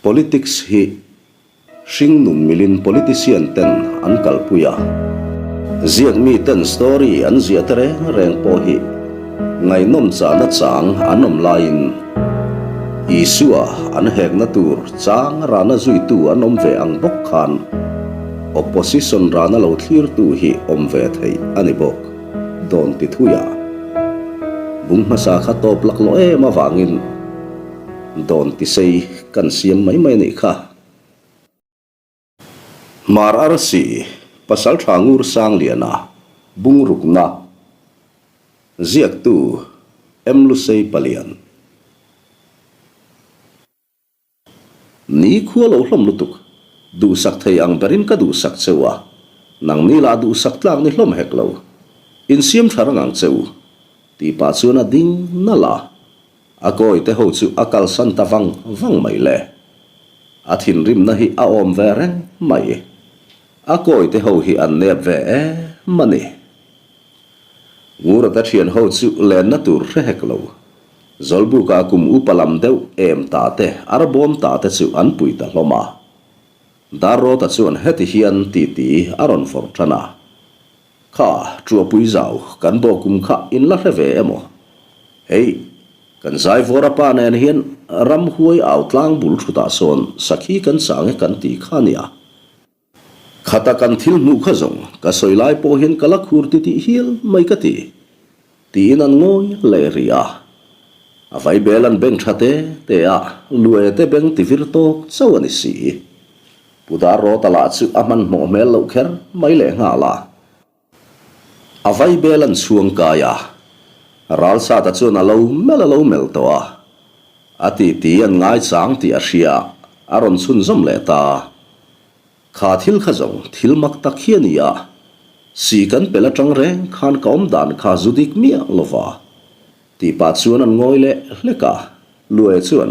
Politics hi hringnun milin politician ten an kalpui a, ziakmi ten story an ziah te reng reng pawh hi ngaihnawm chahna chang an awm laiin Isua an hekna tur chang rana zuitu an awm ve ang bawk khan opposition rana lo thlirtu hi awm ve theih a ni bawk dawn ti thui a. Bung hmasa kha tawp laklawh em avangin Dawn tisei kan siam mai mai a nih kha. Hmar arsi Pasaltha Ngur Sangliana bungrukna ziaktu M Lusei Palian. Ni khua lo hlawm lutuk, duhsak thei ang berin ka duhsak cheu a, nangni lah duhsak tlak ni hlawm hek lo. Insiam tha rang ang cheu, tih pah chuan a ding nalh a. A kawi te ho chu a kalsan ta vang vang mai le. A thinrimna hi a awm ve reng mai. A kawi te ho hi an nep ve em a ni. Ngurata thian ho chu lenna tur hre hek lo. Zawlbuka kum upa lam deuh em ta te arbawm ta te chu an pui ta hlawm a. Darrawta chuan heti hian titi a rawn vawrh tan a. Kha, Ṭuahpui zau, kan bawh kum kha in la hre ve emaw? Hei, kan Zaivawra pa nen hian ramhuai au tlang bul ṭhutah sawn sakhi kan chang e kan ti kha nia. Khata kan thil hmuh kha zawng ka sawi lai pawh hian ka la khur titih hial mai ka ti, tiin an ngawi leh rih a. A vaibel an beng ṭha te te a, lue te beng tivir tawk chauh a ni si. Pu Darrawta lah chu a hmanhmawh hmel loh kher mai leh nghal a. A vaibel an chhuang kai a, Ralsata chuan a lo mel a lo mel tawh a. A titi an ngaichang tih a hria, a rawn chhunzawm leh ta. Kha thil kha zawng thil mak tak hi a ni a, si kan pel atang reng khan ka awm dan kha zu dik miah lo va. Tih pah chuan an ngawi leh hlek a, Lue chuan,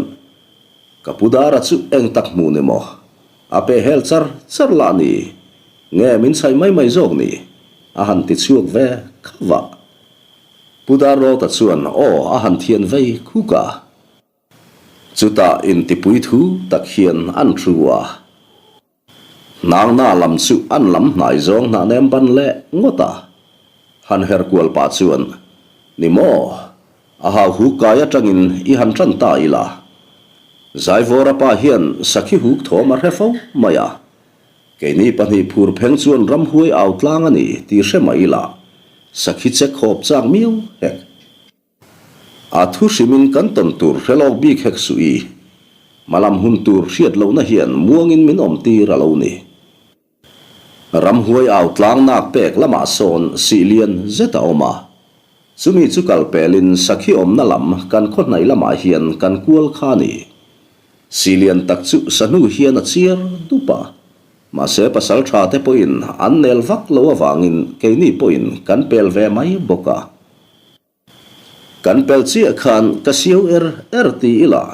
Ka pu Dara chu eng tak hmuh ni maw? A pe hel char char lah ni? Nge min chhaih mai mai zawk ni? A han ti chhuak ve kha vah. Pu Darrawta chuan aw a han thian vei khuk a. Chutah intipui thu tak hian an thu a. Hnangna lam chu an lam hnai zawng hnah nem ban leh ngawt a. Han her kual pah chuan, Ni maw? A hau huk kai atangin i han tan ta ila. Zaivawra pa hian sakhi huk thawm a hre fo mai a. Keini pahnih phur pheng chuan ramhuai au tlang a ni tih hre mai ila, sakhi che khawp chak miau hek. A thu hrimin kan tawn tur hre lawk bik hek suh i, hmalam hun tur hriat lohna hian muangin min awm tir a lo ni. Ramhuai au tlang nak pek lamah sawn sih lian zet a awm a, chumi chu kal pelin sakhi awmna lam kan khaw hnaih lamah hian kan kual kha a ni. Sih lian tak chu sahnu hian a chiar dup a, mahse pasal tha te pawhin an nel vak lo avangin keini pawhin kan pel ve mai bawk a. Kan pel chiah khan ka siau er er ti ila,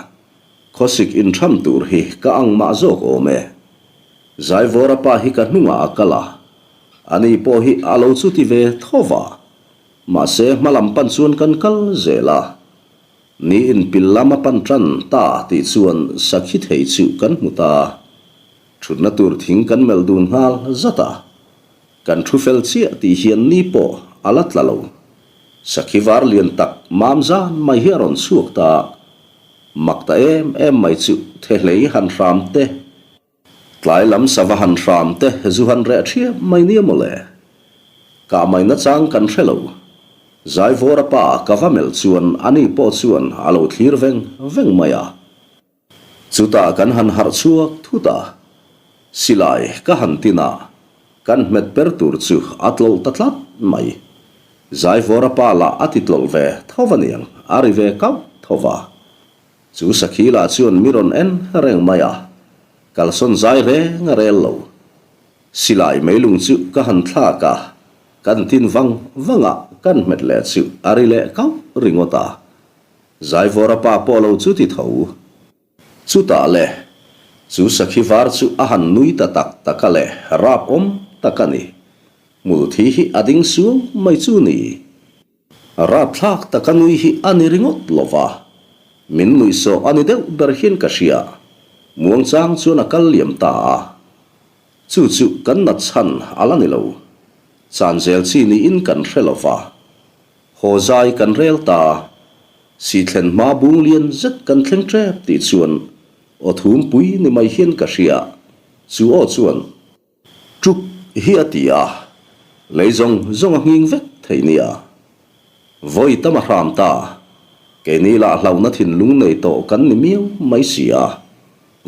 khawsik intham tur hi ka ang mah zawk awm e. Zaivawra pa hi ka hnungah a kal a, ani pawh hi a lo chuti ve tho va, mahse hmalam pan chuan kan kal zel a. Ni inpil lam a pan tan ta tih chuan sakhi thei chu kan hmu ta. Thutna tur thing kan melh dun nghal zat a. Kan thu fel chiah tih hian ni pawh a la tla lo. Sakhi var lian tak mam zan mai hi a rawn chhuak ta. Mak ta em em mai chu thehlei han hram te, tlai lam sava han hram te zu han reh thiam mai nia mawle. Kah mai nachang kan hre lo. Zaivawra pa ka va melh chuan ani pawh chuan a lo thlir veng veng mai a. Chutah kan han harh chhuak thut a, silai ka han tin a, kan hmet per tur chu a tlawlh ta tlat mai. Zaivawra pa lah a ti tlawlh ve tho va niang, a ri ve kauh tho va. Chu sakhi lah chuan mi rawn en reng mai a, kalsawn zai reng a rel lo. Silai meilung chu ka han thlak a, kan tin vang vang a, kan hmet leh chu a ri leh kauh ringawt a. Zaivawra pa pawh lo chu ti tho. Chutah le, chu sakhi var chu a han nui ta tak tak a le, rap awm tak a ni. Hmulthi hi a ding suau mai chu ni. Rapthlak taka nui hi a ni ringawt lo va, min nuihsawh a ni deuh ber hian ka hria. Muangchang chuan a kal liam ta a. Chu chu kan nat chhan a la ni lo. Chan zel chi niin kan hre lo va. Haw zai kan rel ta. Si thlen hma bung lian zet kan thleng tep tih chuan aw thum pui ni mai hian ka hria. Chu aw chuan. Tuk hi a ti a, lei zawng zawng a nghing vek thei nia. Vawi tam a hram ta, keini lah hlauhna thinlung nei tawh kan ni miau mai si a,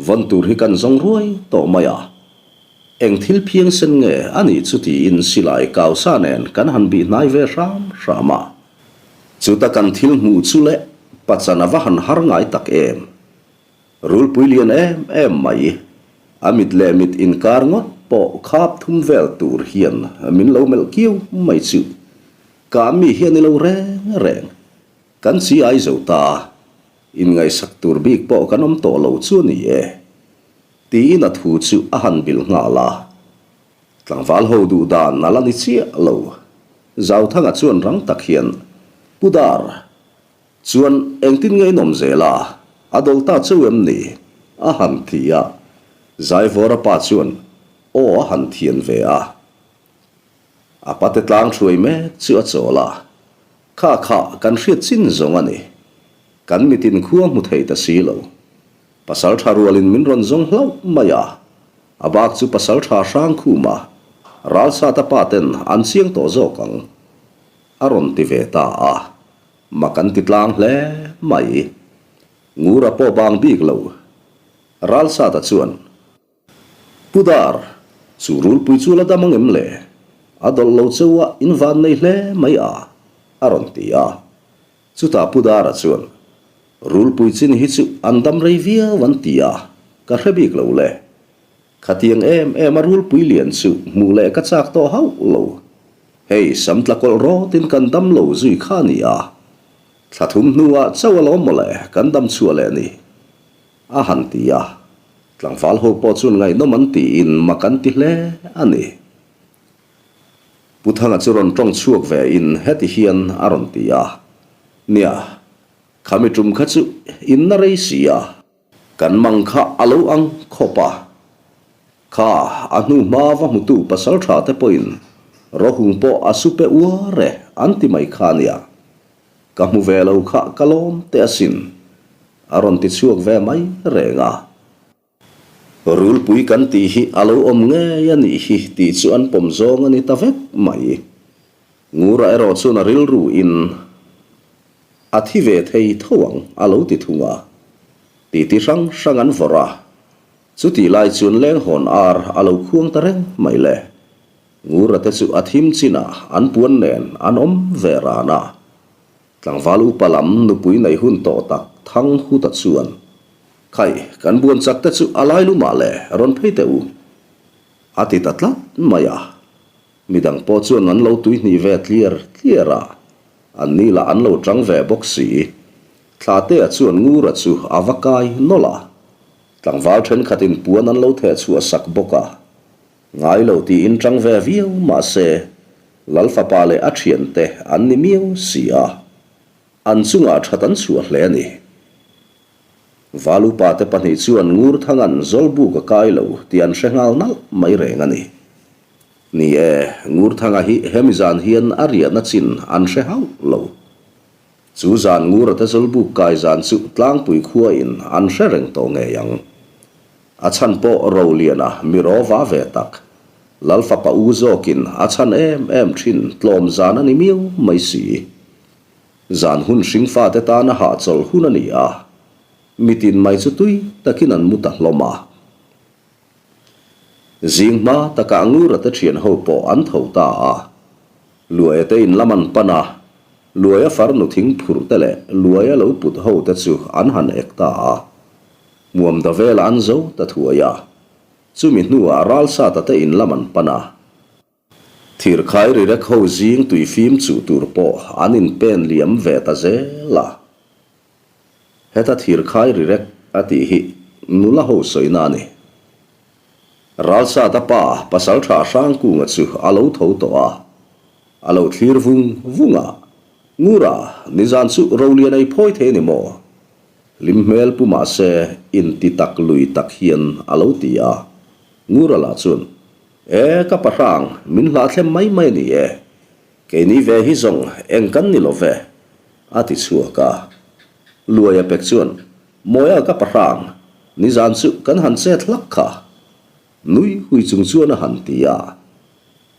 vawn tur hi kan zawng ruai tawh mai a. Eng thil phiang sen nge a nih chu tiin silai kau sa nen kan han bih hnai ve hram hram a. Chuta kan thil hmuh chu leh pachan a va han har ngai tak em. Rulpui lian em em mai, a mit leh mit inkar ngawt pawh khap thum vel tur hian min lo melh kiau mai chu. Ka mi hian i lo reng reng. Kan chi ai zo ta, inngaihsak tur bik pawh kan awm tawh lo chu a ni e. Tiin a thu chu a han bilh nghal a. Tlangval ho duh dan a la ni chiah lo. Zauthanga chuan rang tak hian, Pu Dar, Chuan engtin nge in awm zel a? A dawlh ta cheu em ni? A han ti a. Zaivawra pa chuan aw a han thian ve a. A pate tlang hruai mek chu a chawl a. Kha kha kan hriat chin zawng a ni. Kan mitin khua hmu thei ta si lo. Pasal tha rualin min rawn zawng hlauh mai a. A bak chu pasal tha hrang khum a. Ralsata pa ten an chiang tawh zawk ang. A rawn ti ve ta a. Mak an ti tlang hle mai. Ngura pawh bang bik lo. Ralsata chuan, Pu Dar, chu rulpui chu la dam ang em le? A dawlh lo cheu a, in van nei hle mai a, a rawn ti a. Chutah Pu Dara chuan, Rulpui chin hi chu an dam rei viau an ti a, ka hre bik lo le. Khatiang em em a rulpui lian chu hmuh leh ka chak tawh hauh lo. Hei sam tla kawlh rawtin kan dam lo zui kha a ni a. Thla thum hnuah chauh alawm mawle kan dam chhuah leh ni. A han ti a. Tlangval ho pawh chuan ngaihnawm an tiin mak an ti hle a ni. Pu Thanga chu rawn tawng chhuak ve in heti hian a rawn ti a. Nia, khami tum kha chu in na rei si a. Kan mang kha a lo ang khawp a. Kha a hnu hma va hmutu pasal tha te pawhin Rohung pawh a su pe uar e an ti mai kha nia. Ka hmu ve lo kha ka lawm teh asin. A rawn ti chhuak ve mai reng a. Rulpui kan tih hi a lo awm ngei a nih hi tih chu an pawm zawng a ni ta vek mai. Ngura erawh chuan a rilru in A thi ve thei tho ang a lo ti thung a. Titi hrang hrang an vawrh a. Chutih lai chuan lenghawn ar a lo khuang ta reng mai le. Ngura te chu a thim chinah an puan nen an awm ve ran a. Tlangval upa lam nupui nei hun tawh tak Thang Huta chuan, Khai, kan buan chak te chu a lai lumah le rawn phei teh u. A ti ta tlat mai a. Midang pawh chuan an lo tuihnih ve tliar tliar a. An ni lah an lo tang ve bawk si. Thlatea chuan Ngura chu a va kai nawlh a. Tlangval thenkhatin puan an lo theh chhuah sak bawk a. Ngai lo tiin tang ve viau mah se, Lal fapa leh a thiante an ni miau si a. An chungah that an chhuah hle a ni. Valupa te pahnih chuan Ngurthanga'n Zawlbuk a kai lo tih an hre nghal nalh mai reng a ni. Ni e, Ngurthanga hi hemi zan hian a riahna chin an hre hauh lo. Chu zan Ngurate Zawlbuk kai zan chu Tlangpui khuain an hre reng tawh ngei ang. A chhan pawh Roliana mi rawva ve tak, Lal fapa u zawkin a chhan em em thin tlawm zan a ni miau mai si. Zan hun hringfate tana hahchawlh hun a ni a, mitin mai chu tui takin an mu ta hlawm a. Zing hma takah Ngurate thian ho pawh an tho ta a. Luaia te in lam an pan a, Luaia farnu thing phurh te leh Luaia lo put ho te chu an han ek ta a. Hmuam da velah an zo ta thuai a. Chumi hnuah Ralsata te in lam an pan a. Thirkhai rirek ho zing tui fim chuh tur pawh an inpen liam ve ta zel a. Heta thirkhai rirek a tih hi nula ho sawina a ni. Ralsata pa pasaltha Hrangkunga chu a lo tho tawh a, a lo thlir vung vung a, Ngura, nizan chu Rolian ei phawi thei a ni maw? Hlim hmel pu mahse inti tak lui tak hian a lo ti a. Ngura lah chuan, E, ka pahrang, min hlahthlem mai mai a ni e. Keini ve hi zawng eng kan ni lo ve, a ti chhuak a. Luaia pek chuan, Mawia ka pahrang, nizan chu kan han chet hlak kha. Nui hui chung chuan a han ti a.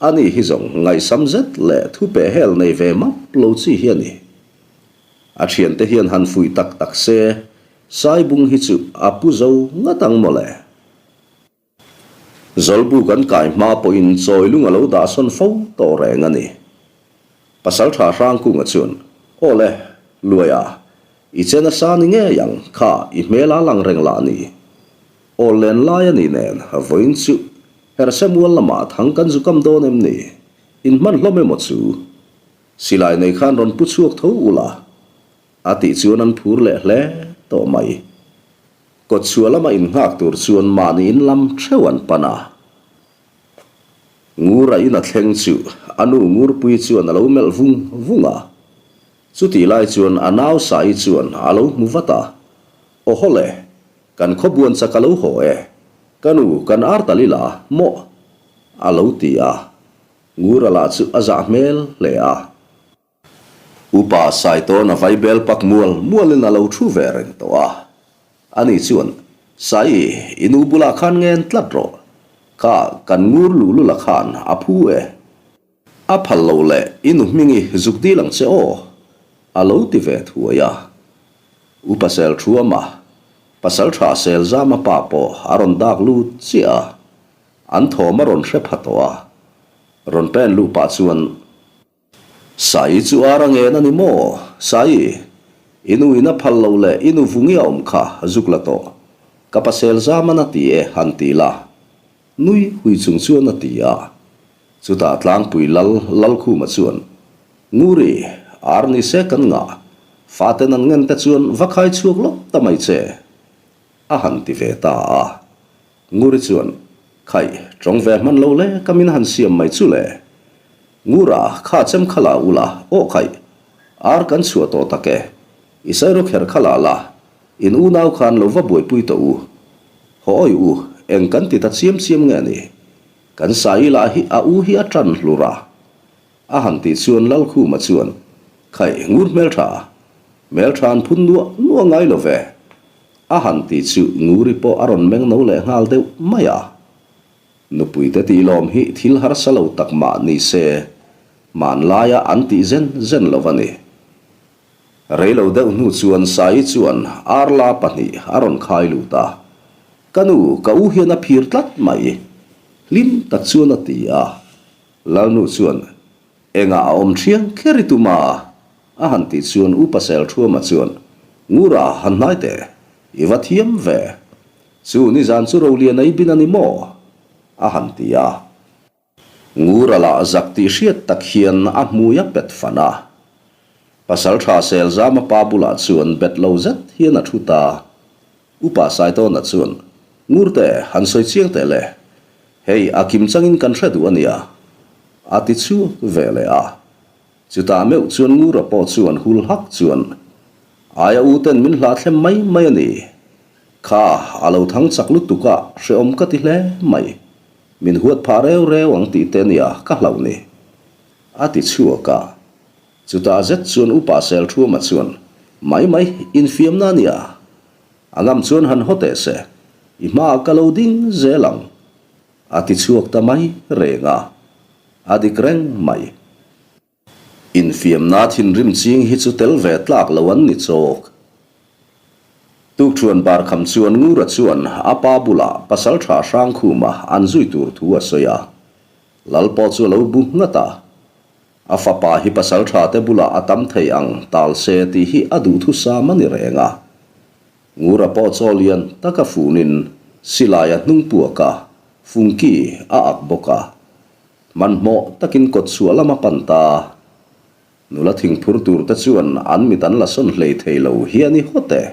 Ani hi zawng ngaihsam zet leh thu peh hel nei ve map lo chi hi a ni. A thiante hian han fuih tak tak se, Saibung hi chu a pu zo ngat ang mawle. Zawlbu kan kai hma pawhin chawilung a lo dahsawn fo tawh reng a ni. Pasaltha Hrangkunga chuan, Aw le, Luaia, i che nasa ni ngei ang, kha i hmel a lang reng lah ni. Aw len lai a ni nen, vawiin chu Herhse mual lamah thang kan zu kam dawn em ni? In hman hlawm emaw chu? Silai nei khan rawn pu chhuak tho ula, a tih chuan an phur leh hle tawh mai. Kawtchhuah lama innghak tur chuan mahni in lam theuh an pan a. Ngura in a thleng chu a nu Ngurpui chuan a lo melh vung vung a. Chutih lai chuan a nau Saii chuan a lo hmu vat a, Aw hawle, kan khawbuan chak a lo haw e, ka nu kan ar tal ila maw? a lo ti a. Ngura lah chu a zah hmel hle a. Upa Saitawn a vaibel pak mual mualin a lo thu ve reng tawh a. Ani chuan, Sai, i nu bulah khan ngen tlat rawh. Kha kan ngur luhlula khan a phu e. A phal lo leh i nu hmingi zuk dil ang che aw, a lo ti ve thuai a. Upa Selthuama, Pasaltha Selzama pa pawh a rawn dak lut chiah a. An thawm a rawn hre pha tawh a. Rawn pen luh pah chuan. Saii chu ar a ngen a ni maw? Saii, i nu in a phal lo leh i nu vungi a awm kha zuk la tawh. Ka pasel zam an a ti e han ti la. Nui hui chung chuan a ti a. Chutah tlangpui lal Lalkhuma chuan, Nguri, ar ni se kan ngah. Faten an ngen te chuan va khai chhuak lawk ta mai che. A han ti ve ta a. Nguri chuan, Khaih, tawng ve hman lo le, ka min han siam mai chu le. Ngura, kha chem kha la ula, aw khaih, ar kan chhuah tawh tak e. I sairo kher kha la la, in unau khan lo va buaipui tawh u. Haw awi u, eng kan ti ta chiam chiam nge ni? Kan Saii lah hi a u hi a tan hlur a. A han tih chuan Lalkhuma chuan, Khaih, ngur hmeltha, hmeltha an phun nuah nuah ngai lo ve. A han tih chu Nguri pawh a rawn meng no leh nghal deuh mai a. Nupuite tih lawm hi thil harsa lo tak mah ni se, hmanlaia an tih zen zen lo a ni. Rei lo deuh hnu chuan Saii chuan Arla pahnih a rawn khai lut a. Ka nu, ka u hian a phir tlat mai. Hlim tak chuan a ti a. Lalnu chuan, Engah a awm thiang kher i tum a? A han tih chuan Upa Selthuama chuan, Ngura, han hnai teh, i va thiam ve. Chu nizan chu Rolian a i bin a ni maw? A han ti a. Ngura lah zak tih hriat tak hian a hmui a pet fan a. Pasaltha Selzama pa bulah chuan bet lo zet hian a thu ta. Upa Saitawna chuan, Ngurte, han sawi chiang teh le. Hei, a kim changin kan hre duh a nia. A ti chhuak ve leh a. Chutah meuh chuan Ngura pawh chuan hul hak chuan, Aia u ten min hlahthlem mai mai a ni. Kha, a lo thang chak lutuk a, hrehawm ka ti hle mai. Min huat phah reu reu ang tih te a nia, ka hlauh ni. A ti chhuak a. Chutah zet chuan Upa Selthuama chuan, Mai mai, infiamna a nia. A ngam chuan han haw teh se, i hmaah ka lo ding zel ang. A ti chhuak ta mai reng a, a dik reng mai. Infiamna thinrim ching hi chu tel ve tlak lo an ni chawk. Tukṭhuan barkham chuan Ngura chuan a pa bulah Pasalṭha Hrangkhuma an zui tur thu a sawi a. Lal pawh chu a lo bu nghat a. A fapa hi pasalṭha te bulah a tam thei ang tal se tih hi a duhthusam a ni reng a. Ngura pawh chaw lian taka funin silai a hnung puak a, fungki a ak bawk a. Hmanhmawh takin kawtchhuah lam a pan ta. Nula thingphur tur te chuan an mit an la sawn hlei thei lo hi a ni hawt e.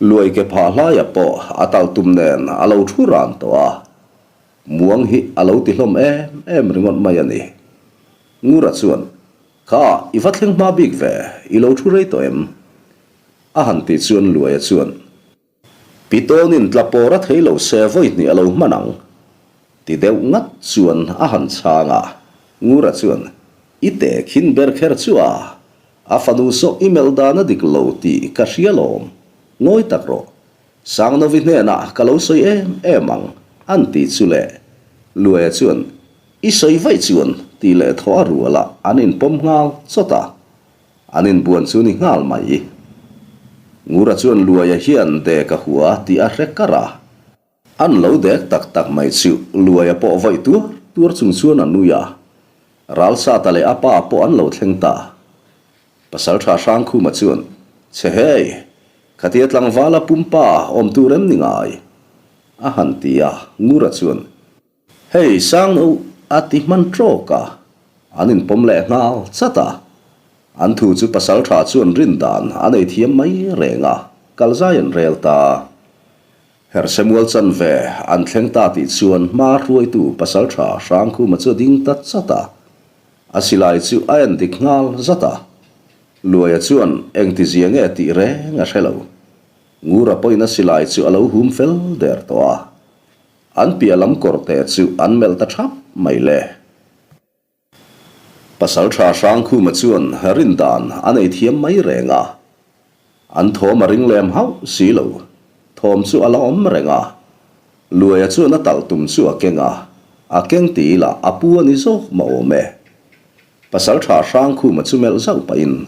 Luai ke phah hlaia pawh a tal tum nen a lo thu ran tawh a. Muang hi a lo ti hlawm em em ringawt mai a ni. Ngura chuan, Kha, i va thleng hma bik ve, i lo thu rei tawh em? A han tih chuan Luaia chuan, Pitawnin tla pawr a thei lo se vawi hnih a lo hman ang. Ti deuh ngat chuan a han chhang a. Ngura chuan, I te khin ber kher chu a, a fanu saw i melh dan a dik lo tih ka hria lawm. Ngawi tak rawh. Sangnovi hnenah ka lo sawi em em ang, an ti chu le. Luaia chuan, I sawi vaih chuan tih leh thaw a rual a, an inpawm nghal chawt a. An inbuan chu ni nghal mai. Ngura chuan Luaia hian dek a hua tih a hre kar a. An lo dek tak tak mai chu Luaia pawh vaih tuar tuar chung chuan a nui a. Ralsata leh a pa pawh an lo thleng ta. Pasaltha Hrangkhuma chuan, Che hei, khatia tlangvala pumpa awm tur em ni ngai? a han ti a, Ngura chuan, Hei Sangno a ti hman trawk a, an inpawm leh nghal chat a. An thu chu pasaltha chuan rin dan a nei thiam mai reng a, kal zai an rel ta. Herhsemual chanve an thleng ta tih chuan hma hruaitu pasaltha Hrangkhuma chu a ding ta chat a, a silai chu a en dik nghal zat a. Luaia chuan engtizia nge tih reng a hre lo. Ngura pawhin a silai chu a lo hum fel der tawh a. An piah lam kawrte chu an melh ta thap mai le. Pasaltha Hrangkhuma chuan rin dan a nei thiam mai reng a. An thawm a ring lem hauh si lo. Thawm chu a la awm reng a. Luaia chuan a talh tum chu a keng a, a keng ti ila a pu a ni zawk mah awm e. Pasaltha Hrangkhuma chu melh zauh pahin,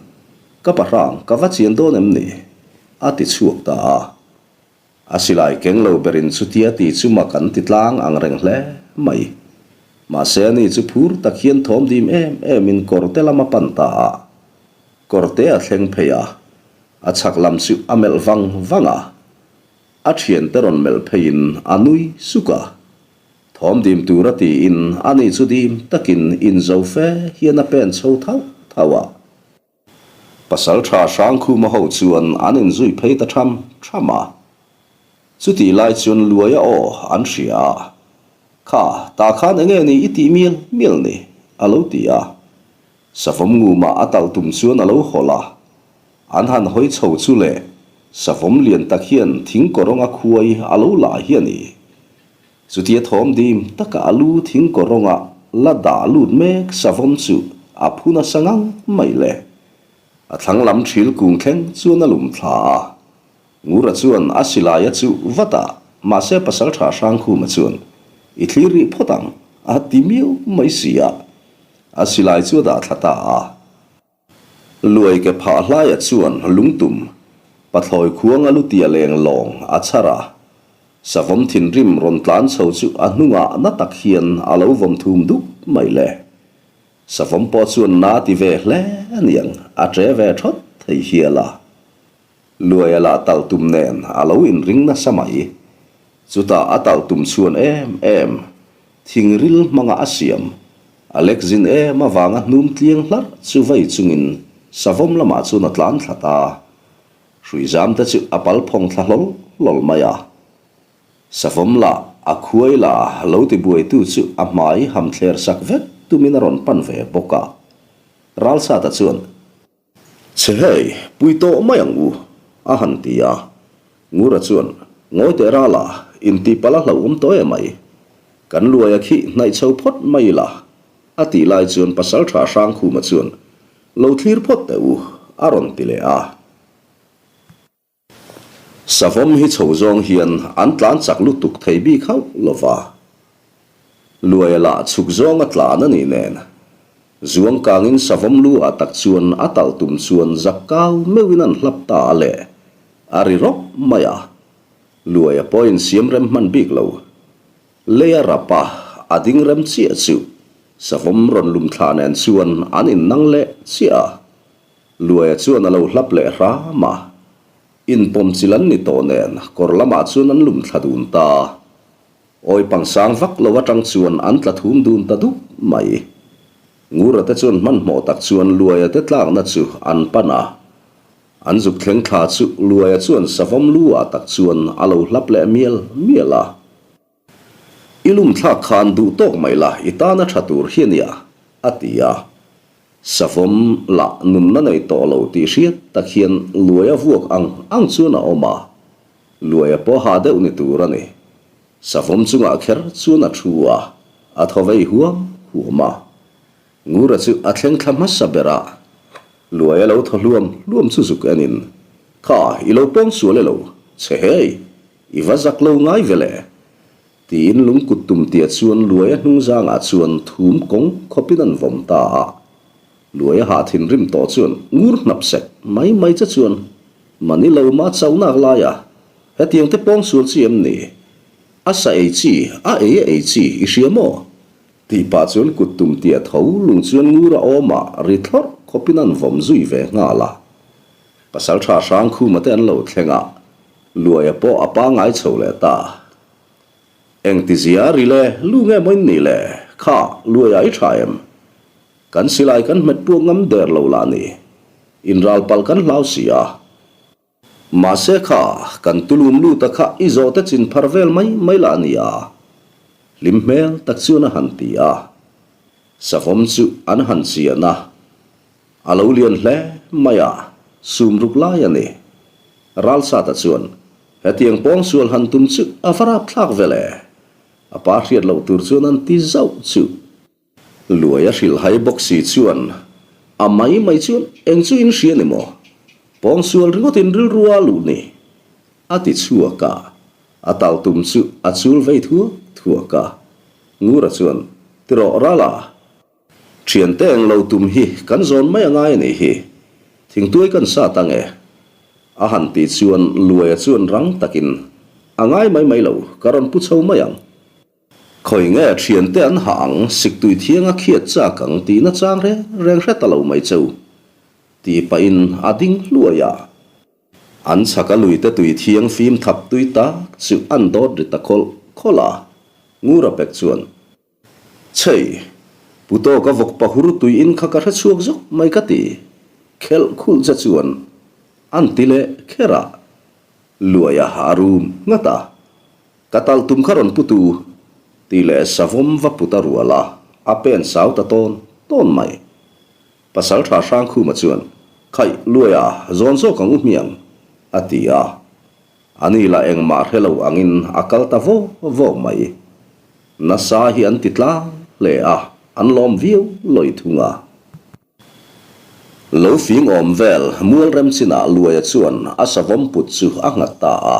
Ka pa Hrang, ka va chian dawn em ni? a ti chhuak ta a. A silai keng lo berin chutia ti chu mak an ti tlang ang reng hle mai. Mahse ani chu phur tak hian thawm dim em emin kawrte lam a pan ta a. Kawrte a thleng phei a, a chhak lam chu a melh vang vang a. A thiante rawn melh pheiin a nui suk a. Thawm dim tura tiin ani chu dim takin inzo fe hian a pen chho thauh thauh a. Pasalṭha Hrangkhuma ho chuan an inzui phei ta ṭham ṭham a. Chutih lai chuan Luaia aw an hria a, Kha, tah khan enge ni i tih mial mial ni? a lo ti a. Savawm ngumah a talh tum chuan a lo hawlh a. An han hawi chho chu le, savawm lian tak hian thing kawrawnga khuai a lo la hi a ni. Chutia thawm dim taka a lu thing kawrawnga la dah lut mek savawm chu a phu nasa ngang mai le. A thlang lam thil kung thleng chuan a lum thla a. Ngura chuan a silai a chuh vat a, mahse pasaltha Hrangkhuma chuan, I thlir rih phawt ang, a ti miau mai si a. A silai chu a dah thla ta a. Luai ke phah hlaia chuan lungtum, pathlawi khuanga lutia leng lawng a chhar a. Savawm thinrim rawn tlan chho chu a hnungah na tak hian a lo vawm thum dup mai le. Savawm pawh chuan na ti ve hle aniang, a ṭe ve ṭhawt thei hial a. Luaia lah talh tum nen a lo inring nasa mai. Chutah a talh tum chhuan em em, thingril hmanga a siam, a lek zin em avanga hnum tliang hlarh chu vei chungin savawm lamah chuan a tlan thla ta. Hrui zam te chu a pal phawng thla hlawl hlawl mai a. Savawm lah a khuai la lo ti buaitu chu a hmai ham thler sak vek tumin a rawn pan ve bawk a. Ralsata chuan. Che hei, pui tawh mai ang u, a han ti a. Ngura chuan, Ngawi teh rala, intihpalh a hlauhawm tawh em mai. Kan luaia khi hnaih chho phawt mai ila, a tih lai chuan Pasaltha Hrangkhuma chuan, Lo thlir phawt teh u, a rawn ti leh a. Savawm hi chho zawng hian an tlan chak lutuk thei bik hauh lo va. Luaia lah chhuk zawng a tlan a nih nen. Zuang kangin savawm lu ah tak chuan a talh tum chuan zak kau meuhin an hlap ta a le. A ri rawp mai a. Luaia pawhin siam rem hman bik lo. Leia rap a, a ding rem chiah chu savawm rawn lum thla nen chuan an innang leh chiah a. Luaia chuan a lo hlap leh hram a, inpawm chil an ni tawh nen kawr lamah chuan an lum thla dun ta. Awi pangsang vak lo atang chuan an tla thum dun ta dup mai. Ngura te chuan hmanhmawh tak chuan Luaia te tlakna chu an pan a. An zuk thleng thla chu Luaia chuan savawm lu ah tak chuan a lo hlap leh mial mial a. I lum thlak khan duh tawk mai la, i tana tha tur hi a nia, a ti a. Savawm lah nunna nei tawh lo tih hriat tak hian Luaia vuak ang ang chuan a awm a, Luaia pawh ha deuh ni tur a ni. Savawm chungah kher chuan a thu a, a thaw vei huam huam a. Ngura chu a thleng thla hmasa ber a, Luaia lo thaw hluam hluam chu zuk enin, Kha, i lo pawng sual e lo, che hei, i va zak lo ngai ve le, Tiin lungkut tum tia chuan Luaia hnungzangah chuan thum kawng khawpin an vawm ta a. Luaia hah thinrim tawh chuan ngur hnap sek mai mai che chuan Mani lo ma chauhnak laia hetiang te pawng sual chi em ni? A sa ei chi, a ei a ei chi i hria maw? Tih pah chuan kut tum tia tho lung chuan ngur a awm a ri thlawrh khawpin an vawm zui ve nghal a. Pasaltha Hrangkhuma te an lo thleng a, Luaia pawh a pangngai chho leh ta. Engtizia ri le, lu nge maw in nih le? Kha, Luaia i tha em? Kan silai kan hmet puak ngam der lo lah ni. Inral palh kan hlau si a. Mahse kha, kan tulum lut a kha i zawhte chin phar vel mai mai lah ni a. Hlim hmel tak chuan a han ti a. Savawm chu an han chian a. A lo lian hle mai a, sum ruk lai a ni. Ralsata chuan, Hetiang pawngsual han tum chu a va rapthlak ve le. A pa hriat loh tur chuan an ti zauh chu. Luai a hrilh hai bawk si chuan, A mai mai chuan eng chu in hria ni maw? Pawngsual ringawt in rilru a luh ni. A ti chhuak a, a tal tum chu a chul vei thuak thuak a. Ngura chuan, Ti rawh Rala, Thiante eng lo tum hi kan zawn mai a ngai a nih hi. Thingtuai kan sat ang e. A han tih chuan Luaia chuan rang takin, A ngai mai mai lo, ka rawn pu chho mai ang. Khawi nge thiante an hah ang, siktui thiang a khiat chak ang tihna chang reng reng hre ta lo mai cheu. Tih pahin a ding hluai a. An chhaka luite tui thiang fim thap tui tak chu an dawt ri ta khawlh khawlh a. Ngura pek chuan. Chhei, Pu Tawka vawk pahur tui in kha ka hre chhuak zawk mai ka ti. Khelh khulh che chuan an ti leh kher a, Luaia a rum nghat a, Ka tal tum kha rawn pu tu tih leh savawm va put a rual a, a pen sau ta tawn tawn mai. Pasaltha Hrangkhuma chuan, Khaih, Luaia, zawn zawk ang u hmiang, a ti a. A ni lah engmah hre lo angin a kal ta vawk vawk mai. Nasa hi an ti tlang hle a, an lawm viau lawi thung a. Lo fing awm vel mual rem chinah Luaia chuan a savawm put chu a nghat ta a.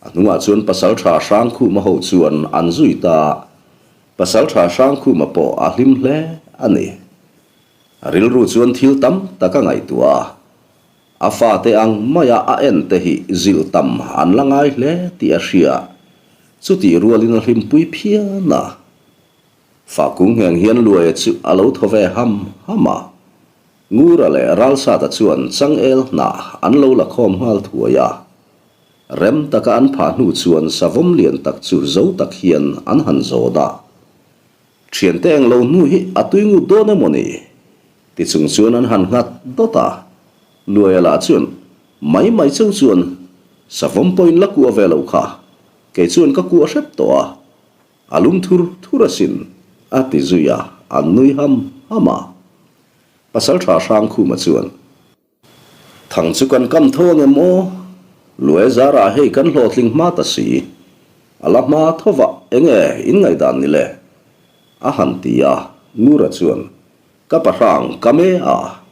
A hnungah chuan Pasaltha Hrangkhuma ho chuan an zui ta. Pasaltha Hrangkhuma pawh a hlim hle a ni. A rilru chuan thil tam tak a ngaihtuah a. A fate ang maia a en te hi zilh tam an la ngai hle tih a hria. Chutih rualin a hlimpui phian a. Fakung ngheng hian Luaia chu a lo thaw ve ham ham a. Ngura leh Ralsata chuan changel hnah an lo la khawm nghal thuai a. Rem taka an phah hnu chuan savawm lian tak chu zo tak hian an han zawt a. Thiante eng lo hnu hi a tui ngut dawn emaw ni? Ti chung chuan an han nghat dawt a. Luaia lah chuan, Mai mai cheu chuan savawm pawhin la kuah ve lo kha, kei chuan ka kuah hrep tawh a, a lum thur thur asin, a ti zui a, an nui ham ham a. Pasaltha Hrangkhuma chuan. Thang chu kan kam tho ang em aw? Luai zarah hei kan hlawhtling hma ta si. A la hma tho vah enge in ngaihdan ni le? A han ti a, Ngura chuan, Ka pahrang ka me a,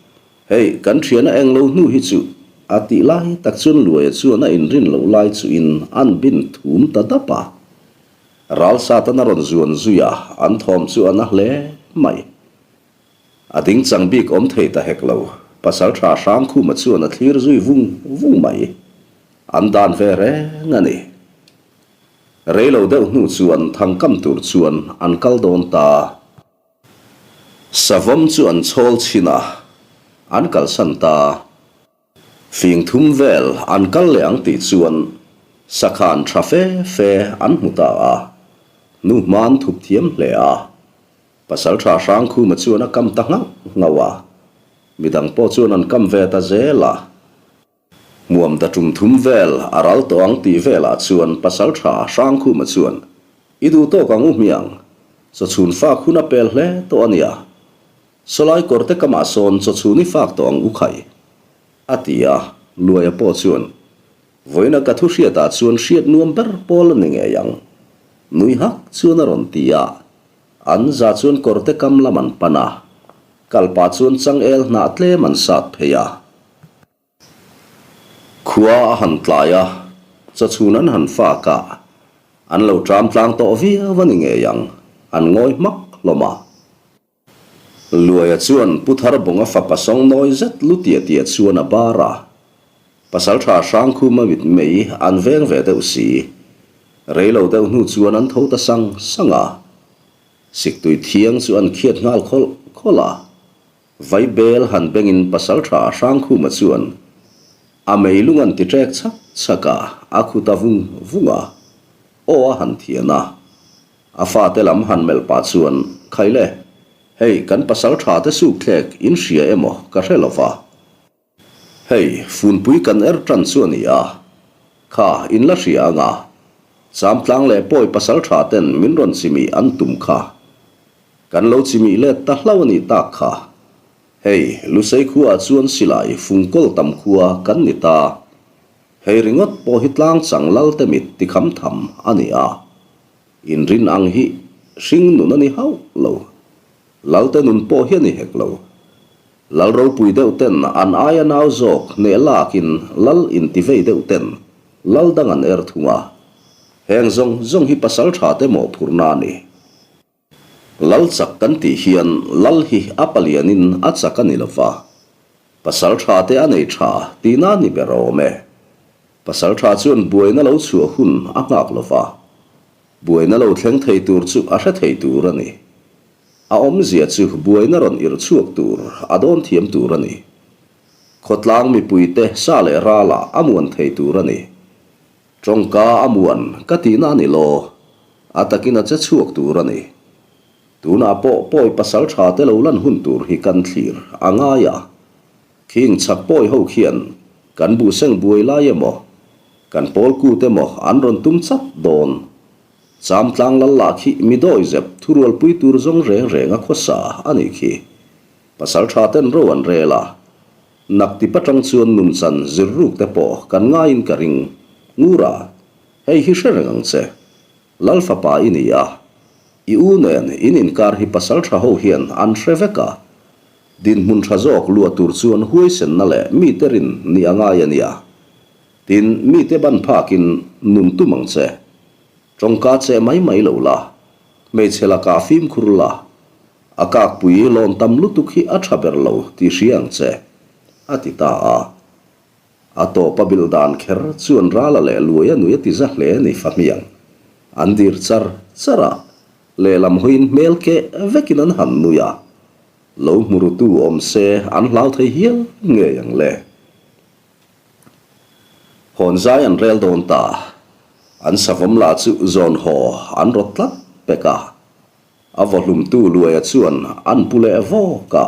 hei kan thiana eng lo hnu hi chu a tih lai tak chuan Luaia chuan a inrin loh lai chuin an bin thum ta dap a. Ralsatan a rawn zuan zui a, an thawm chu a na hle mai. A ding chang bik awm thei ta hek lo, Pasaltha Hrangkhuma chuan a thlir zui vung vung mai. An dan ve reng a ni. Rei lo deuh hnu chuan thangkam tur chuan an kal dawn ta. Savawm chu an chhawl chhin a, an kalsan ta. Fing thum vel an kal leh ang tih chuan sakhan tha fe fe an hmu ta a, nu hman thup thiam hle a. Pasaltha Hrangkhuma chuan a kam ta nghauh nghauh a, midang pawh chuan an kam ve ta zel a. Hmuam ta tum thum vel a ral tawh ang tih velah chuan Pasaltha Hrangkhuma chuan, I duh tawk ang u hmiang, chawchhun fak hun a pel hle tawh a nia. Sawlai kawrte kamah sawn chawchhun i fak tawh ang u khai, a ti a, Luaia pawh chuan, Vawiina ka thu hriatah chuan hriat nuam ber pawl a ni ngei ang, nui hak chuan a rawn ti a, an za chuan kawrte kam lam an pan a, kal pah chuan changel hnah tlem an sat phei a. Khua a han tlai a, chawchhun an han fak a, an lo ṭam tlang tawh viau a ni ngei ang, an ngawi hmak hlawm a. Luaia chuan Pu Tharbunga fapa sawng nawi zet lu tia tia chuan a bar a, Pasalṭha Hrangkhuma mitmei an veng ve deuh si. Rei lo deuh hnu chuan an tho ta sang sang a, Siktui thiang chu an khiat nghal khawlh khawlh a. Vaibel han bengin Pasalṭha Hrangkhuma chuan a meilung an ti ṭek chhak chhak a, a khu ta vung vung a, aw a han thian a. A fate lam han melh pah chuan, Khaile, hei kan pasal tha te suk thlek in hria emaw ka hre lo va. Hei, funpui kan er tan chu a ni a. Kha, in la hria anga. Chamtlang leh pawi pasal tha ten min rawn chimih an tum kha. Kan lo chimih let ta hlauh a nih tak kha. Hei, Lusei khuaah chuan silai fungkawl tam khua kan ni ta. Hei ringawt pawh hi tlang chang lal te mit ti kham tham a ni a. Inrin ang hi hring nun a ni hauh lo. Lal te nun pawh hi a ni hek lo. Lal ropui deuh ten an aia nau zawk hneh lakin lal intivei deuh ten lal dang an er thung a. Heng zawng zawng hi pasal tha te mawhphurhna a ni. Lal chak kan tih hian lal hi a palianin a chak a ni lo va, pasal tha te a nei tha tihna a ni ber awm e. Pasal tha chuan buaina lo chhuah hun a nghak lo va, buaina lo thleng thei tur chu a hre thei tur a ni. A awmzia chu buaina rawn irh chhuak tur a dawn thiam tur a ni. Khawtlang mipuite sa leh ralah a muan thei tur a ni. Tawngka a muan ka tihna a ni law, a takin a che chhuak tur a ni. Tunah pawh pawi pasal tha te lo lan hun tur hi kan thlir a ngai a. Khing chhak pawi ho khian kan buhseng buai lai emaw, kan pawl kut emaw an rawn tum chat dawn. Chamtlang lal lah khi mi dawi zep thurualpui tur zawng reng reng a khawsa a nih khi. Pasal tha ten ro an rel a. Nak ti patang chuan nunchan zir ruk te pawh kan ngaiin ka ring. Ngura, hei hi hre reng ang che. Lal fapa i ni a. I u nen in inkar hi pasal tha ho hian an hre vek a. Dinhmun tha zawk luah tur chuan huaisenna leh mite rin ni a ngai a nia. Tin, mite ban phakin nun tum ang che. Tawngka che mai mai lo la. Hmeichhe lakah fimkhur la. A kakpui lawn tam lutuk hi a tha ber lo tih hria ang che, a ti ta a. A tawp a bilh dan kher chuan Rala leh Luaia nui a ti za hle ni fahmiang. An dir char char a, lehlam hawiin hmel keh vekin an han nui a. Lo hmurutu awm se an hlau thei hial ngei ang le. Hawn zai an rel dawn ta. An savawm lah chu zawn haw an rawt tlat pek a. A vawhlumtu Luaia chuan an pu leh vawk a,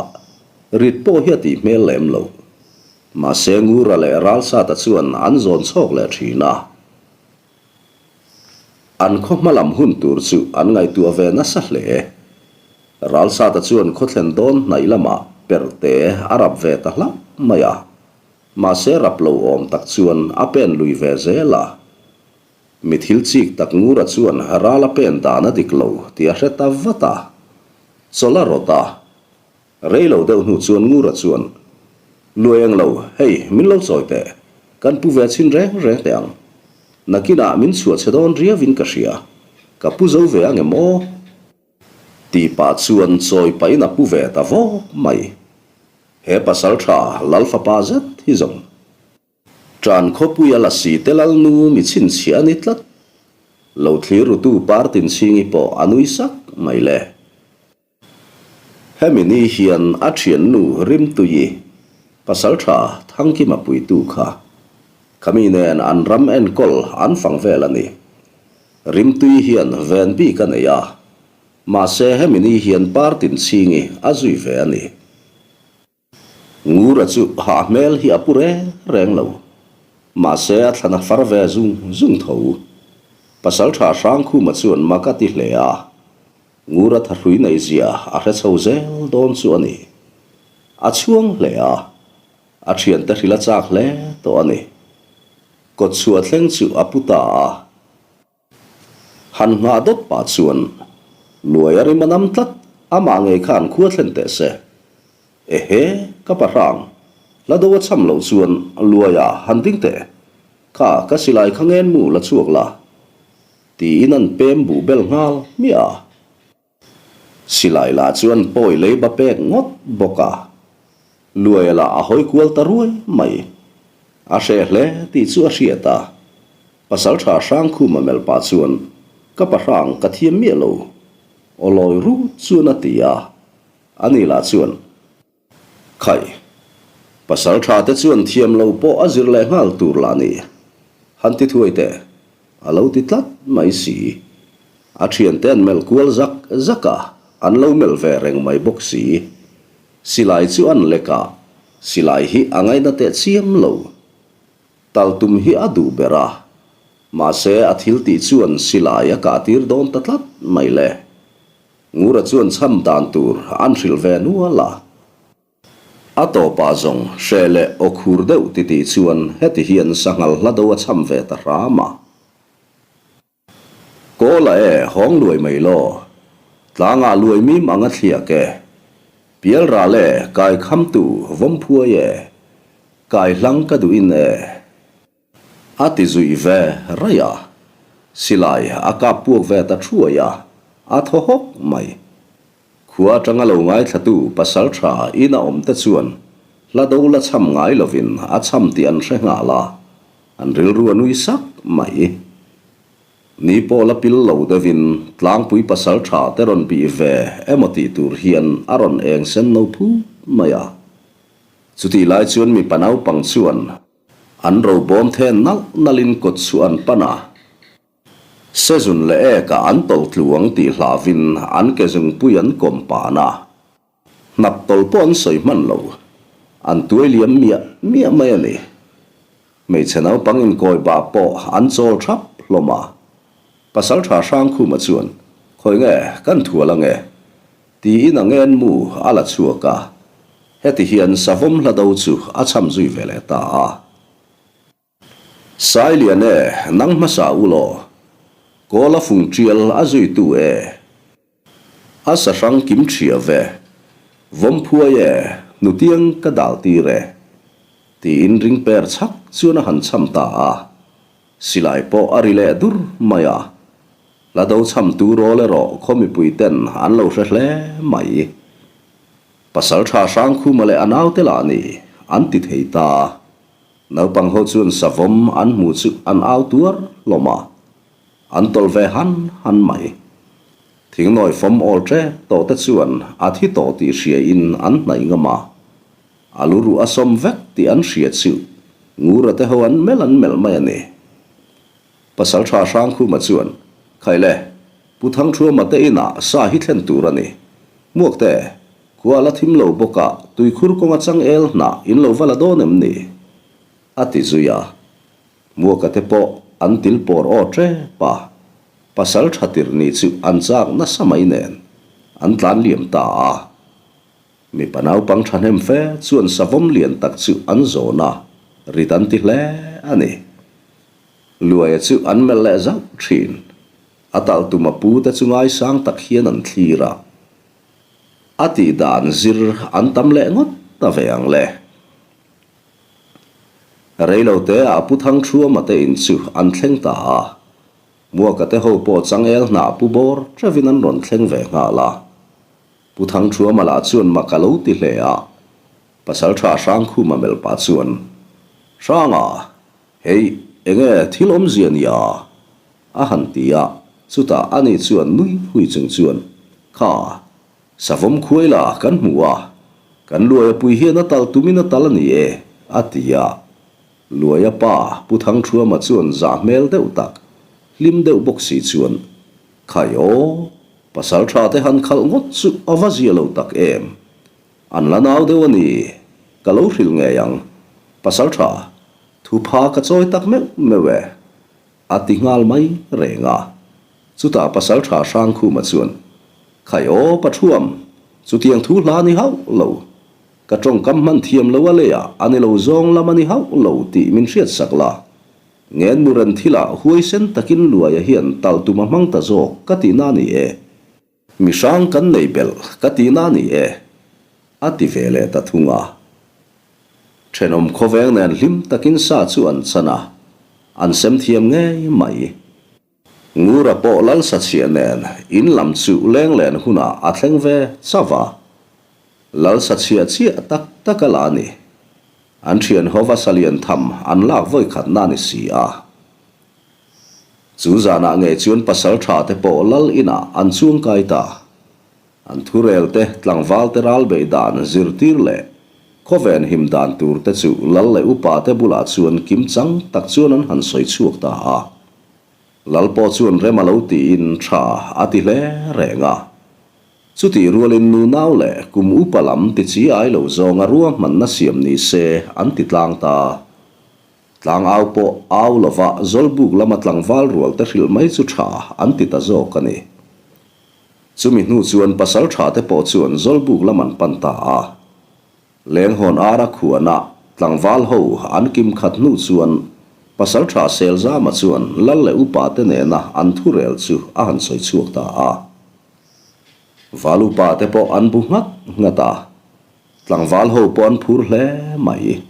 rit pawh hi a tih hmel lem lo. Mahse Ngura leh Ralsata chuan an zawn chhawk leh thin a. An khaw hma lam hun tur chu an ngaihtuah ve nasa hle. Ralsata chuan khaw thlen dawn hnaih lamah perte a rap ve ta hlauh mai a. Mahse rap lo awm tak chuan a pen lui ve zel a. Mi thil chik tak Ngura chuan ral a pen dan a dik lo tih a hre ta vat a, chawlh a rawt a. Rei lo deuh hnu chuan Ngura chuan, Luai eng lo, hei min lo chawi teh, kan pu ve chhin reng reng teh ang. Nakinah min chhuah chhe dawn riauin ka hria, ka pu zo ve ang em aw? Tih pah chuan chawi pahin a pu ve ta vawk mai. He pasaltha Lalfapa zet hi zawng. Ṭan khawpui a lasi te lalnu mi chhinchhiah a ni tlat. Lo thlir rutu Partin Chhingi pawh a nui sak mai le. Hemi ni hian a ṭhiannu Rimtuii, pasalṭha Thangkima puitu kha, khami nen an ram enkawl an fang vel a ni. Rimtuii hian ven bik a nei a, mahse hemi ni hian Partin Chhingi a zui ve a ni. Ngura chu hah hmel hi a pu reng reng lo. Mahse a thlan a far ve zung zung tho. Pasaltha Hrangkhuma chuan mak a ti hle a. Ngura thahrui neih zia a hre chho zel dawn chu a ni. A chhuang hle a, a thiante hrilh a chak hle tawh a ni. Kawtchhuah thleng chu a pu ta a. Han nghah dawt pah chuan Luai a rim a nam tlat, amah ngei khan khua thlen teh se. Ehe, ka pa hrang, hla do a cham loh chuan Luaia han ding teh, kha ka silai kha ngen mu la chhuak la, tiin an pem buh bel nghal hmiah a. Silai lah chuan pawi leiba pek ngawt bawk a, Luaia lah a hawi kual ta ruai mai. A hreh hle tih chu a hriat a, Pasalṭha Hrangkhuma melh pah chuan, Ka pa hrang ka thiam miah lo, aw lawi rut chuan a ti a, ani lah chuan, Khai, pasal tha te chuan thiam lo pawh a zir leh nghal tur lah ni. Han ti thuai teh, a lo ti tlat mai si. A thiante an melh kual zak zak a, an lo melh ve reng mai bawk si. Silai chu an lek a, silai hi a ngaina teh chiam lo. Tal tum hi a duh ber a, mahse a thil tih chuan silai a kah tir dawn ta tlat mai le. Ngura chuan chham dan tur an hrilh ve nual a. A tawpah zawng hreh leh aw khur deuh titih chuan heti hian sanghal hla do a chham ve ta hram a. Kawla e, hawng luai mai law. Tlangah luai mim ang a thliak e. Pial ral e, kai khamtu vawm phuai e. Kai hlang ka duhin e. A ti zui ve raih a, silai a kap puak ve ta thuai a, a thaw hawk mai. Khua atanga lo ngaithlatu pasal tha ina awm te chuan hla do la cham ngai lovin a cham tih an hre nghal a, an rilru a nui sak mai. Ni pawh la pil lo deuhin tlangpui pasal tha te rawn bih ve emaw tih tur hian a rawn eng sen no phut mai a. Chutih lai chuan mipa naupang chuan An ro bawm then nalh nalhin kawt chu an pan a, sezun leh ekah an tawlh tluang tih hlauhin an ke zungpui an kawm pan a, hnap tawlh pawh an sawi hman lo, an tuai liam miah miah mai a ni. Hmeichhe naupang inkawi bah pawh an chawl thap hlawm a, Pasaltha Hrangkhuma chuan, Khawi nge, kan thual ange? Tiin a ngen mu a la chhuak a, heti hian savawm hla do chu a cham zui ve leh ta a. Sailian e, nang hmasa u law, Kawla fung tial a zuitu e, a sahrang kim thria ve, vawm phuai e, hnutiang ka dal tir e, tiin ring per chhak chuan a han cham ta a. Silai pawh a ri leh dur mai a, hla do cham tu rawl erawh khaw mipui ten an lo hre hle mai. Pasal tha Hrangkhuma leh a naute lah ni an ti thei ta. Naupang ho chuan savawm an hmu chu an au tuar hlawm a, an tawlh ve han han mai. Thingnawi fawm awl tep tawh te chuan a thi tawh tih hria in an hnaih ngam a, A lu ruh a sawm vek tih an hria chu Ngura te ho an melh an melh mai a ni. Pasaltha Hrangkhuma chuan, Khaile, Pu Thangthuama te inah sa hi thlen tur a ni. Hmuakte, khua la thim lo bawk a, tuikhur kawnga changel hnah in lo va la dawn em ni? A ti zui a. Hmuaka te pawh an til pawr aw tep a, Pasaltha tirni chu an chak nasa mai nen an tlan liam ta a. Mipa naupang thahnem fe chuan savawm lian tak chu an zawn a, rit an ti hle a ni. Luaia chu an melh leh zauh thin. A talh tum a pu te chu ngaisang tak hian an thlir a. A tih dan zir an tam leh ngawt ta ve ang le. Reilote ah Pu Thangthuama te in chu an thleng ta a. Muaka te ho pawh changel hnah pu bawr teuhin an rawn thleng ve nghal a. Pu Thangthuama lah chuan mak a lo ti hle a, Pasaltha Hrangkhuma melh pah chuan, Hranga, hei enge thil awmzia nia? a han ti a, chutah ani chuan nui hui chung chuan, Kha, savawm khuai la kan hmu a, kan Luaia pui hian a tal tumin a tal a ni e, a ti a. Luaia pa Pu Thangthuama chuan zah hmel deuh tak, hlim deuh bawk si chuan, Khai aw, pasal tha te han khalh ngawt chu a va zia lo tak em. An la nau deuh a ni, ka lo hrilh ngei ang. Pasal tha, thupha ka chawi tak meuh meuh e, a ti nghal mai reng a. Chutah pasal tha Hrangkhuma chuan, Khai aw, Pathuam, chutiang thu hla ni hauh lo. Ka tawngkam hman thiam lo a leiah a ni lo zawng lam a ni hauh lo tih min hriatsak la. Ngen muren thilah huaisen takin Luaia hian talh tum a hmang ta zawk ka tihna a ni e. Mi hrang kan nei belh ka tihna a ni e, a ti ve leh ta thung a. Thenawm khawveng nen hlim takin sa chu an chan a, an sem thiam ngei mai. Ngura pawh Lalsachhia nen in lam chu lenglen hunah a thleng ve chauh a. Lalsachhia chiah tak tak a la a ni. An thian hova salian tham an lak vawi khatna a ni si a. Chu zanah ngei chuan pasal tha te pawh lal inah an chuangkai ta. An thurel te, tlangval te ral beih dan zirtir leh khawven him dan tur te chu lal leh upa te bulah chuan kim chang tak chuan an han sawi chhuak ta a. Lal pawh chuan rem a lo tiin tha a ti hle reng a. Chutih rualin nunau leh kum upa lam ti chi ai lo zawnga ruahmanna siam ni se an ti tlang ta. Tlang au pawh au lova Zawlbuk lama tlangval rual te hrilh mai chu tha an ti ta zawk a ni. Chumi hnu chuan pasal tha te pawh chuan Zawlbuk lam an pan ta a. Lenghawn ara khuana tlangval ho an kim khat hnu chuan pasal tha Selzama chuan lal leh upa te nena an thurel chu a han sawi chhuak ta a. Val upa te pawh an bu nghat nghat a, tlangval ho pawh an phur hle mai.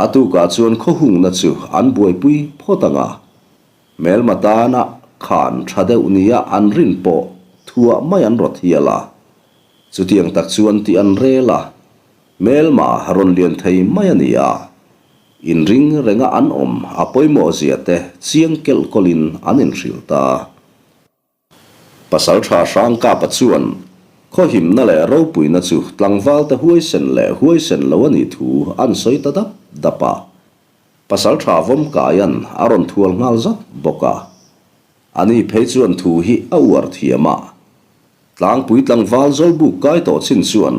A tukah chuan khawhungna chu an buaipui phawt ang a, hmelma tana khan tha deuh nia an rin pawh thuah mai an rawt hial a. Chutiang tak chuan tih an rel a, hmelma rawn lian thei mai a ni a, inring renga an awm a pawimawh zia te chiang kelh kawlhin an inhrilh ta. Pasal tha Hrangkapa chuan khawhimna leh ropuina chu tlangvalte huaisen leh huaisen lo a nih thu an sawi ta dap dap a. Pasal tha Vawmkaia'n a rawn thual nghal zat bawk a. Ani phei chuan thu hi a uar thiam a. Tlangpui tlangval Zawlbuk kai tawh chin chuan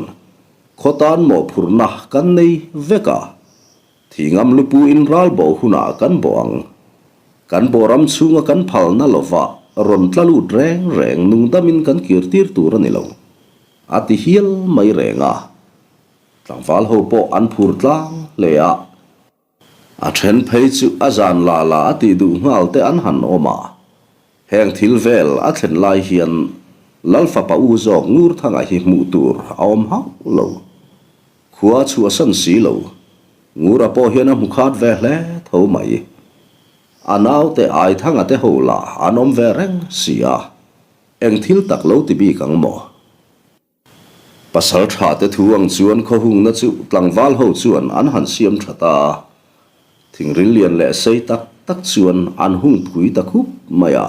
khaw tan mawhphurhna kan nei vek a. Thingam lupu in ral bawh hunah kan bawh ang. Kan bawh ram chhunga kan phalna lova rawn tla lut reng reng nungdamin kan kir tir tur a ni lo. A ti hial mai reng a. Tlangval ho pawh an phur tlang hle a. A then phei chu a zan la la a tih duh nghal te an han awm a. Heng thil vel a thlen lai hian Lal fapa u zawk Ngurthanga hi hmuh tur a awm hauh lo. Khua chhuahsan si lo. Ngura pawh hian a hmu khat ve hle tho mai. A naute Aithanga te ho lah an awm ve reng si a, eng thil tak lo ti bik ang maw? Pasal tha te thu ang chuan khawhungna chu tlangval ho chuan an han siam tha ta a. Thingril lian leh sei tak tak chuan an hung phui ta khup mai a.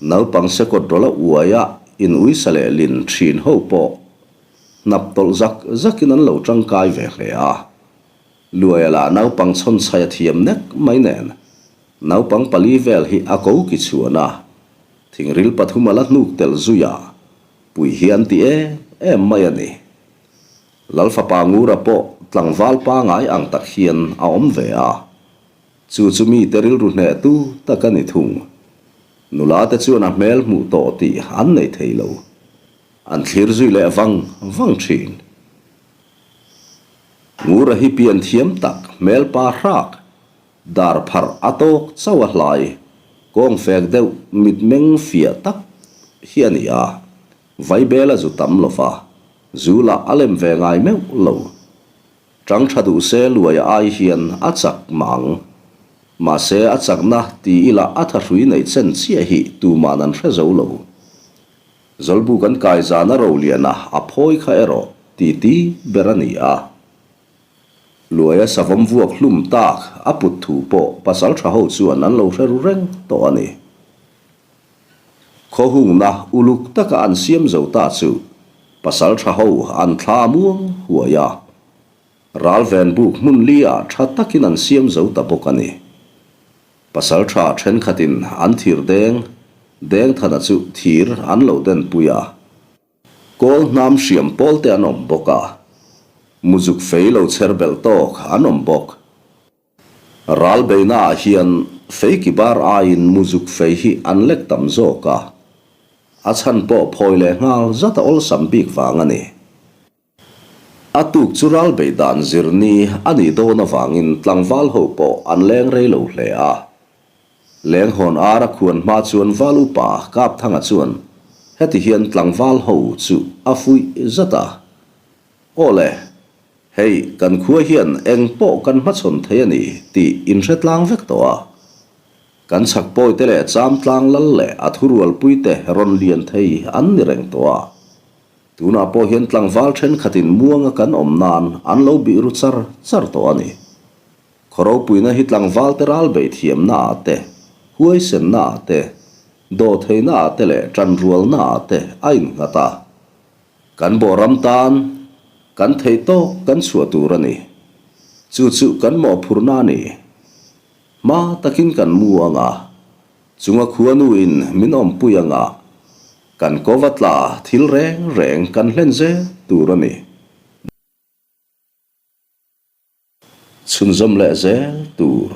Naupang sekawt rawla uaia in uisa leh lin thin ho pawh hnap tawlh zak zakin an lo tangkai ve hle a. Luaia lah naupang chhawnchhai a thiam nek mai nen naupang pali vel hi a ko ki chhuan a, thingril pathum a la hnuk telh zui a, pui hi an ti em em mai a ni. Lalfapa Ngura pawh tlangval pangai ang tak hian a awm ve a. Chu chu mite rilru hnehtu tak a ni thung. Nula te chuan a hmel hmuh tawh tih an nei thei lo. An thlir zui leh vang vang thin. Ngura hi pian thiam tak hmel pa hrak, dar pharh a tawk chauh a hlai, kawng fek deuh mitmeng fiah tak hi a ni a. Vaibel a zu tam lo va, zu lah a lem ve ngai meuh lo. Tang tha duh se luaia ai hian a chak mah ang. Mahse a chakna ti ila a thahrui neih chen chiah hi tuman an hre zo lo. Zawlbuk an kai zana roliana a phawi kha erawh titi ber a ni a. Luaia savawm vuak hlum tak a put thu pawh pasal tha ho chuan an lo hre ru reng tawh a ni. Khawhungna uluk taka an siam zo ta chu pasal tha ho an thla muang huai a. Ralven buk hmun li ah tha takin an siam zo ta bawk a ni. Pasal tha thenkhatin an thir deng deng thana chu thir an lo den pui a. Kawl hnam hriam pawl te an awm bawk a. Muzuk fei lo chher belh tawk an awm bawk. Ral beihnaah hian fei ki bar aiin muzuk fei hi an lek tam zawk a, a chhan pawh phawi leh nghal zat a awlsam bik vang a ni. A tuk chu ral beih dan zir ni a nih dawn avangin tlangval ho pawh an leng rei lo hle a. Lenghawn ar a khuan hma chuan val upa Kapthanga chuan heti hian tlangval ho chu a fuih zat a, Aw le, hei kan khua hian eng pawh kan hmachhawn thei a ni tih in hre tlang vek tawh a. Kan chhak pawite leh cham tlang lal leh a thurualpuite rawn lian thei an ni reng tawh a. Tunah pawh hian tlangval thenkhatin muanga kan awm nan an lo bih ru char char tawh a ni. Khaw ropuina hi tlangvalte ral beih thiamna ah te, huaisenna ah te, dawhtheihna ah te leh tanrualna ah te a innghat a. Kan bawhram tan kan theih tawk kan chhuah tur a ni. Chu chu kan mawhphurhna a ni. Hma takin kan mu ang a, chunga khuanuin min awmpui ang a, kan kova tla thil reng reng kan hlen zel tur a ni. Chhunzawm leh zel tur.